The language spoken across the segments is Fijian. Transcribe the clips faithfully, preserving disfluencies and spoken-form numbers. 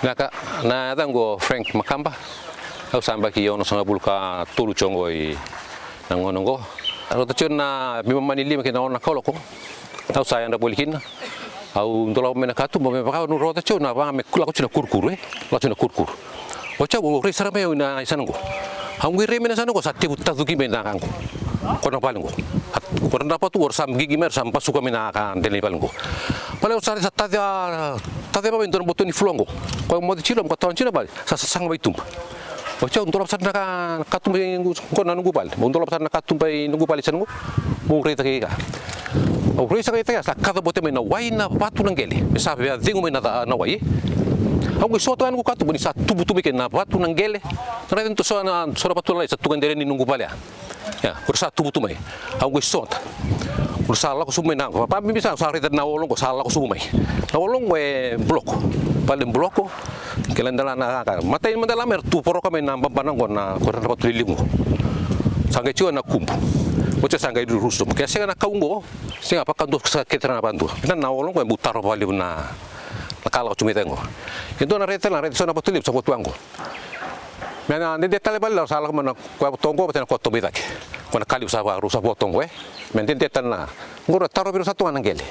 Vinaka, na yacaqu o Frank Makaba. Au sa yabaki onosagavulu ka tolu tiko qo ena gauna qo. Rauta tiko na veimama ni lima kei na ono na kaloko. Au sa yadra voli kina. Au dolava mai na katuba me vaka niu rauta tiko na vaga me lako tiko na kurukuru, e? Lako tiko na kurukuru. Oti au rai sara mai au ina yasana qo. Au qai rai mai na yasana qo, sa tevu tacuki mai na ka qo. Ko na vale qo. Ko na vatu qo sa qiqi mai, sa basuka mai na ka dela ni vale qo. Vale au sa rai sa tace, tace mai e dua na boto ni floor qo. Ko moce tiko, ko tawana tiko na vale, sa sasaga mai tuba. Oti au dolava sara na ka, katuba i qo na noqu vale. Mo dolava sara na katuba i noqu vale i yasana qo. Mo raica kei ka. Au rai sa qai taya, sa kaca bote mai na wai na vatu na qele. Me sa via cegu mai na ca-, na wai. Au qai sota ga noqu katuba ni sa tubu tu mai kina na vatu na qele. Na raica ni tu so na, so na vatu na lai sa tu ga dere ni noqu vale ya. Ia, ko ra sa tubu tu mai. Au qai sota. Ko ra sa lako sobu mai na, va, vabibi sa, sa raica na olo qo sa lako sobu mai. Na olo qo e buloko. Vale buloko. Kila dela na ka. Matai mada la mai ra tu voroka mai na babana qo na, ko ra na vatu lelevu qo. Sa qai tiko na kubu. Oti sa qai rusu. Ke sega na kau qo. Sega vakadua sa kece ra na vakadua. Na, na olo qo e bau taro vakalevu na, na ka lako tu mai cake qo. E dua na raica, na raica so na vatu levu sa votu qo. Me na dede tale vale, sa lako mai na koya voto qo, vata na koya tobo i cake. Ko na ka levu sa va, rau sa voto qo, e. Me dede tale na. Qo ra taro vei rau sa tu ga na qele.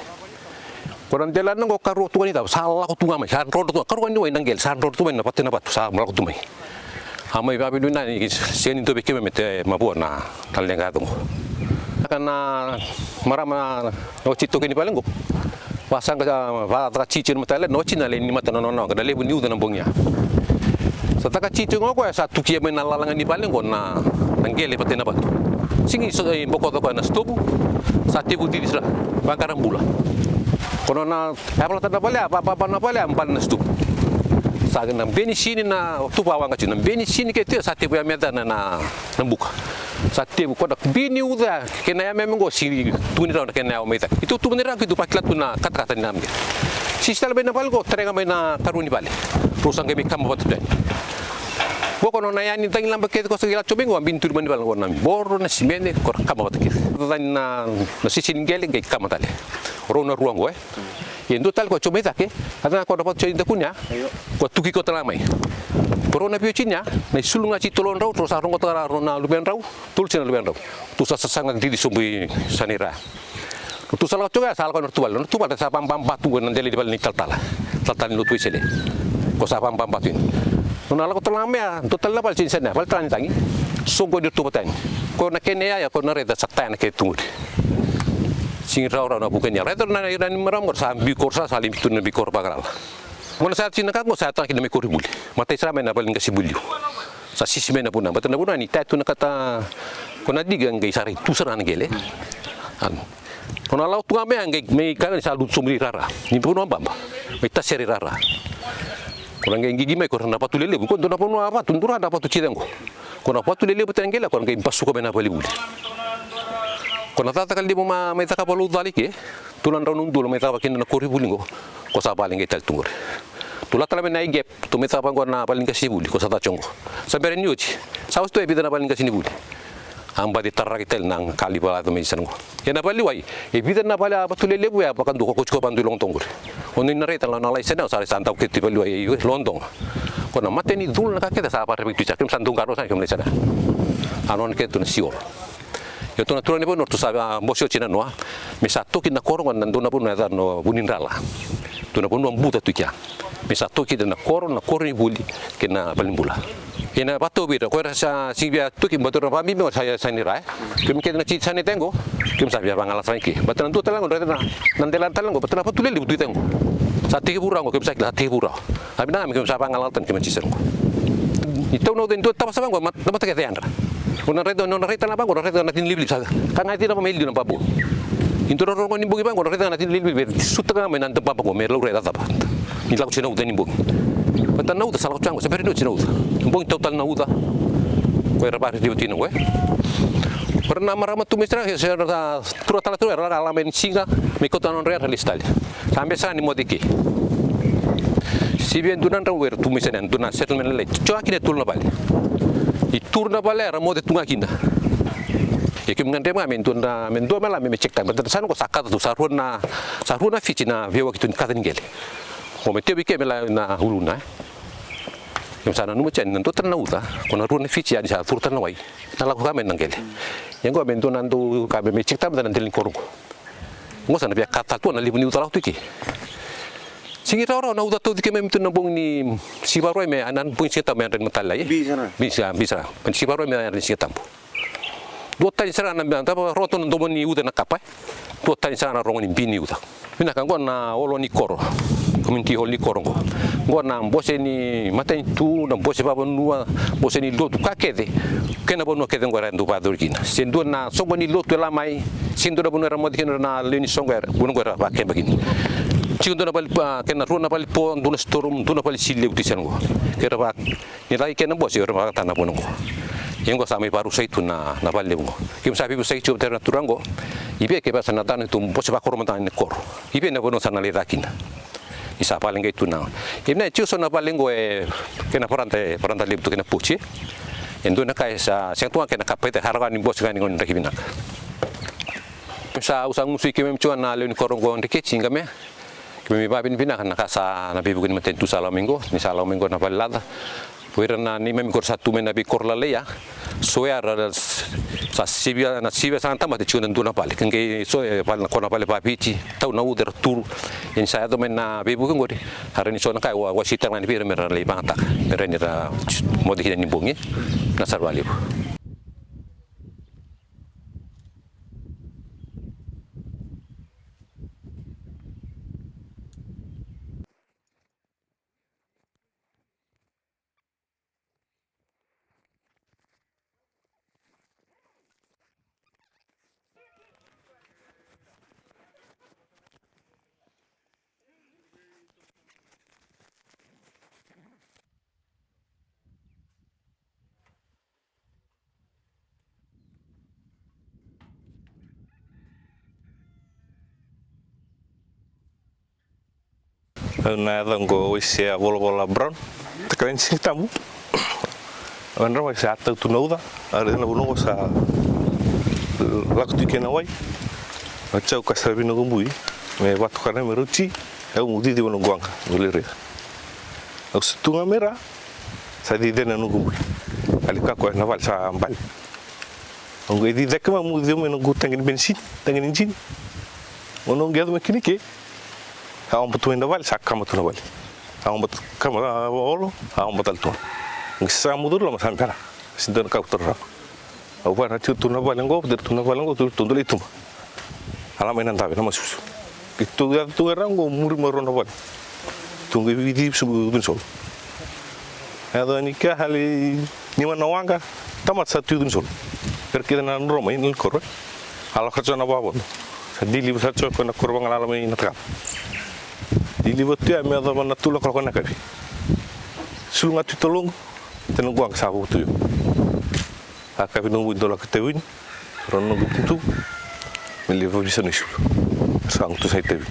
Ko na dela na qo karua tu ga ni cava, sa lako tu ga mai, sa drodro tu ga, karua ni wai na qele, sa drodro tu mai na vatu, na vatu, sa lako tu mai. A mai vavinavinaka ni sega ni dua vei keimami me te mavoa na, na leqa yaco qo. Ka na marama na, na oti toki ni vale qo. Vasaqa sa, va, caka titi na matale, na oti na lewe ni mata na nona, ka na levu ni uca na bogi ya. Sa caka titi qo koya sa tukia mai na lalaga ni vale qo na, na qele vata na vatu. Sigi so, e, bokoca koya na sitovu, sa tevu cici sara, vaqara bula. Ko nona, e valata na vale ya, va, va, va na vale ya, bale na sitovu. Sa na benisini na, tu va waqa tiko, na benisini ke tiko, sa tevu ya me yacana na, na buka. Sa tevu, ko na bini uca, kena yameyame qo, sigi, tukuni rawa na kena yawa mai cake. I tu, tukuni rawa, ki tu vakila tu na katakata ni yame. Sisi tale mai na vale qo, tara ga mai na karua ni vale. Rau sa qai mai kama vata tu yani. Qo ko nona yani cagilaba kece ko sa qai lako mai qo, a bini tu mai na vale qo na boro, na simene, ko ra kama vata kece. Cacani na, na sisi ni qele, qai kama tale. Rau na rua qo, e. Ia e dua tale ko tiko mai cake, a caka ko na vatu tiko i dakuna, ko tuki ko tala mai. Ko rau na veiwatini ya, na isulu ga tiko tolo drau, rau sa roqotaka rau na luvedrau, tolu tiko na luvedrau. Tu sa sasaga cici sobu i sa ni ra. Tu sa lako tiko ya, sa lako na tu vale, na tu vale sa vababa tu na dela ni vale ni talatala. Talatala ni lotu Wesele. Ko sa vababa tu. Nona lako tala mai ya, dua tale na vale tiko i sa ni, vale tala ni tagi. Soqo ni tu vata yani. Ko na kena yaya, ko na raica sa taya na kena tu qori. Sigi rawarawa na vuka ni yalo. Raica na ira ni marama qori sa biu koro sa, sa lai biu tu na biu koro vakarala. Mo na sa tiko na ka qo sa tara kina mai koronivuli. Matai sara mai na vale ni qasenivuli. Sa sisi mai na vuna. Baleta na vuna ni taya tu na kata ko na diga qai sa rai tu sara na qele. Ko na lako tu ga mai ya qai mai ka ga ni sa lutu sobu i rara. Ni vanua baba. Mai tasere i rara. Ko na qai qiqi mai ko na vatu lelevu. Ko dua na vanua vatu, dua na vatu tiko qo. Ko na vatu lelevu tale qele, ko na qai basuka mai na valevuli. Ko na cakacaka levu ma, mai cakava laucala i ke, tu na drau na udolu mai cakava kina na koronivuli qo, ko sa vale qai tale tu qori. Tu la tale mai na igep, tu mai cakava qo na vale ni qasenivuli, ko sa ca tiko qo. Sa bera ni oti, sa oti tu e vica na vale ni qasenivuli. A baci tararaki tale na ka lai vale yaco mai sa qo. Ia na valeniwai, e vica na vale a vatu lelevu ya vakadua ko koti ko vakadua i Logodogo qori. O ni na raica na lai sena, sa rai sa dau keti valeniwai i Logodogo. Ko na mate ni cula na ka kece sa vakarevaki tu i sa, keimami sa dau qarauna sa keimami lai sena. A nona kece tu na sioro. Ia tu na turaga ni vanua tu sa, a, bosi oti na noa. Me sa toki na koro qo na dua na vanua e ca na Vunidrala. Tu na vanua buta tu i kea. Me sa toki na koro, na koronivuli, kei na valenibula. Ia na vatau vei ira, ko ira sa sivia toki, baleta na vabibi qo sa, sa ni ra, e. Keimami kece na titi sa ni taqo, keimami sa via vagalala sara i ke. Baleta na dua tale qo, na, na dela tale qo, baleta na vatu lelevu tu i taqo. Sa tekivu rawa qo, keimami sa kila, sa tekivu rawa. A vinaka me keimami sa vagalala tani, keimami titi sara qo. Ni tau na uca ni dua tavasava qo, mat-, na mata kece yadra. O na raica, o na raica na vaqo, o na raica na tina livaliva sa. Ka ga e cina va mai liu na babo. Ni dua na rorogo ni bogi vaqo, o na raica na tina livaliva, e suta ga mai na dababa qo, me laurai cava. Ni lako tiko na uca ni bogi. Baleta na uca sa lako tiko qo, sa bera ni oti na uca. Bogi tau tale na uca. Ko era vakaririva tiko qo, e. Ko era na marama tu mai Sere, se era na tura tale tu, era lako mai ni siga, me kauta na nodra era lesu tale. Sa bese sara ni moce i ke. Sivia e dua na drau era tu mai Sere, dua na settlement lalai. Tiko ga kina e tolu na vale. I tolu na vale era moce tu ga kina. Ia keimami gadreva ga me dua na, me dua me la me, me check time. Baleta sa na qo sa kaca tu, sa rua na, sa rua na fiti na veiyawaki tu ni kaca ni qele. Qo me tevi ke me la na uluna, e. Keimami sa nanuma tiko ni na dua tale na uca, ko na rua na fiji, ia ni sa curu tale na wai, na lako ka mai na qele. Ia qo me dua na dau ka me, me Sigatabu na dela ni koro qo. Qo sa na via ka tale tu na levu ni uca lako tu i ke. Sigi rawarawa na uca tauci keimami tu na bogi ni Siga Vakarauwai me, na bogi ni Sigatabu me yadra ni mataka lailai. Bi sara. Bi sa, bi sara. Mai Siga Vakarauwai me yadra ni Sigatabu. Dua tani sara na, na, na roto na domo ni uca na kapa, e. Dua tani sara na rogo ni bi ni uca. Vinaka, qo na olo ni koro. Community hall ni koro qo. Qo na bose ni matanitu, na bose vakavanua, bose ni lotu, ka kece. Kei na vanua kece qo era dau vakayacori kina. Se dua na soqo ni lotu e la mai, se dua na vanua era moce kina na lewe ni soqo era, vanua qo era vakeba kina. Tiko dua na vale, a, kei na rua na vale po, dua na storeroom, dua na vale sili levu tu i sena qo. Kei ra va Ni laki kena bose, era vakataka na vanua qo. Ia qo sa mai vakarusai tu na, na vale levu qo. Keimami sa veivosaki tiko vata kei na turaga qo. I vei kevaka sa na tana tu bose vakoro mada ga ni koro. I vei na vanua sa na lai caka kina. Ni sa vale qai tu na. Keimami na tiko so na vale qo e, kei na varada, varada levu tu kei na pochi. E dua na ka e sa, sega tu ga kei na kapa e, sa rawa ni bose ga ni gauna ni draki vinaka. Sa, au sa gusui keimami tiko na lewe ni koro qo Dreketi, qai me Keimami vakavinavinaka na ka sa na veivuke ni matanitu sa lako mai qo, ni sa lako mai qo na vale laca. Ko ira na neimami qori sa tu mai na veikoro lalai ya. So ya ra sa sivia, na sivia sa na tamata tiko na dua na vale. Ka qai so e vale na koro na vale vakaviti, tau na uca era turu. Ia ni sa yaco mai na veivuke qori, sa rai ni so na ka e wa, wasei tale ga ni vei ira me ra lai vagataka. Me rai ni ra moce kina ni bogi. Na sara vakalevu. Au na yacaqu o Waisea Volavola Brown. Takalai ni Sigatabu. Au yadra mai sa tau tu na uca, a raica na vanua qo sa lako tu kei na wai. Au tiko ka sa vinakubui me vatuka na me rauti. Au mu cici vana guaqa, au lai raica. Au sa tu ga me ra sa cici na noqu bui. Ali kakua na vale sa bale. Au qai cici cake ma mu cici mai noqu tagi ni benisini, tagi ni jini. Au noqu yaco mai kina ke. Sa oba tu mai na vale, sa kama tu na vale. Sa oba tu, kama olo, sa oba tale tu. Au qai sa mucuru loma sa bera. Sa dua na ka au taura. Au vaka na tiko tu na vale qo, vata tu na vale qo, tu, tu dua lai tuba. A la mai na dave, na masusu. Keitou yaco tu ga ra qo, muri mai rua na vale. Tu qai vici, vici, vici solo. Yaco ni kea, a lai nima na waqa, tamata sa tu vici solo. Kera kece na droma, ina koro. A lako tiko na vavono. Sa diliva sa tiko na koro vagalala mai na takala. Diliva tu ya me yacova na tolu na kaloko na yakavi. Sulu ga tu i toloqu, tena guaqa sa vutu io. A kavi noqu bui dau lako i Taveuni, rau noqu tutu, me levu visa na isulu. Sa gutu sa i Taveuni.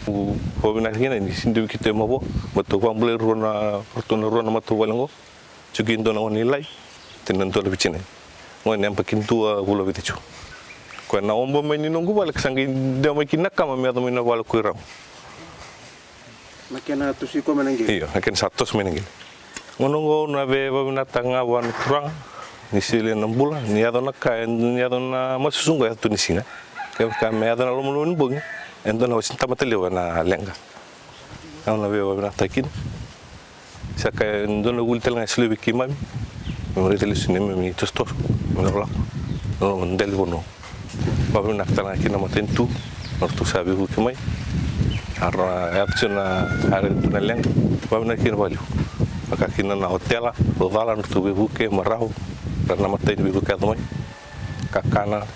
Au vavinaka kina ni sega ni dua vei keitou e mavoa, matou vakabulai rua na, ratou na rua na matou vale qo. Tiko kei dua na gone lailai, tena dua na vitinai. Gone yabaki dua vula vica tiko. Koya na oba mai ni noqu vale, ka sa qai dewa mai kina na kama me yaco mai na vale ko i Rau. Na kena toso iko mai na qele? Io, na kena sa toso mai na qele. Gauna oqo au na via vakavinavinakataka ga vua na Turaga ni solia na bula, ni yaco na ka, ni yaco na masusu qo, yaco tu ni siga. Kevaka me yaco na lomaloma ni bogi, e dua na wase ni tamata levu ena leqa. Au na via vakavinavinakataka kina. Sa ka e dua na vuli tale ga e solia vei keimami. Me raica lesu neimami tosotoso, me lakolako ena loma ni dela ni vanua. Vakavinavinaka tale ga kina na matanitu, na ratou sa veivuke mai. A ra yaco tiko na, a ra tu na leqa. Vakavinavinaka kina vakalevu. Vaka kina na otela, Laucala, na ratou veivuke, Marau, ra na matai ni veivuke yaco mai. Kakana.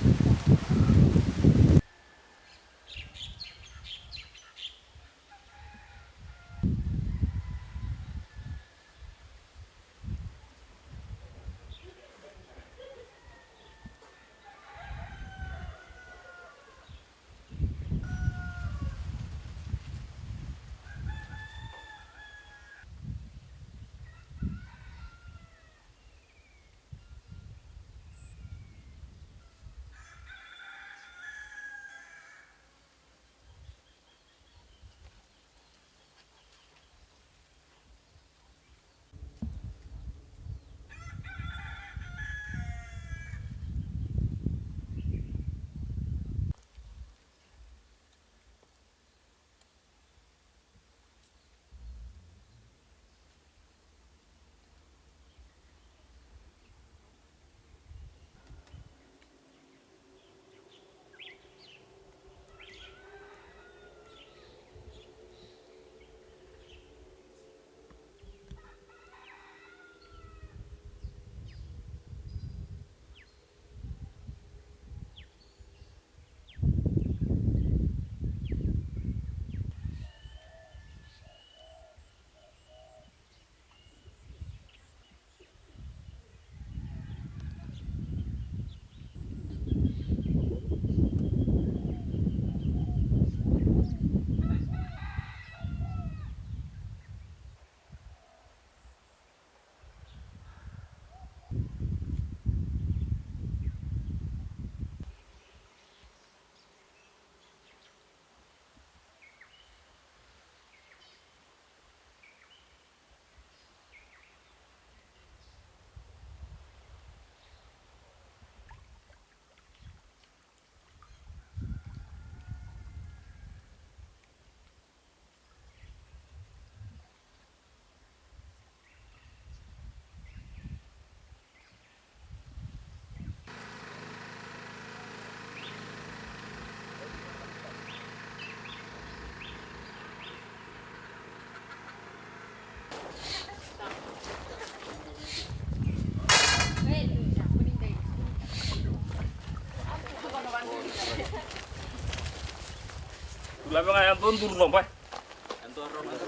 Kave ga ya dua duru coba.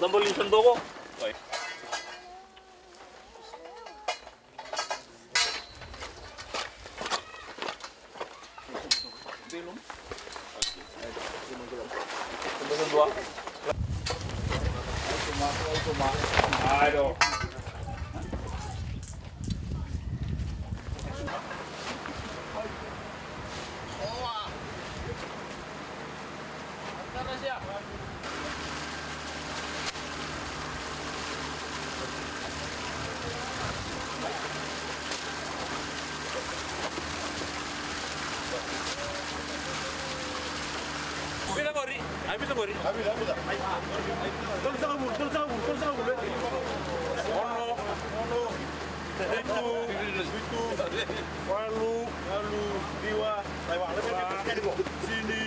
Coba lisa doko. Vica qori, ai vica qori. Ai vica, ai vica. Tolusagavulu, tolusagavulu, tolusagavulu. Ono, ono, vitu, vitu, walu, walu, ciwa, ciwa, sini.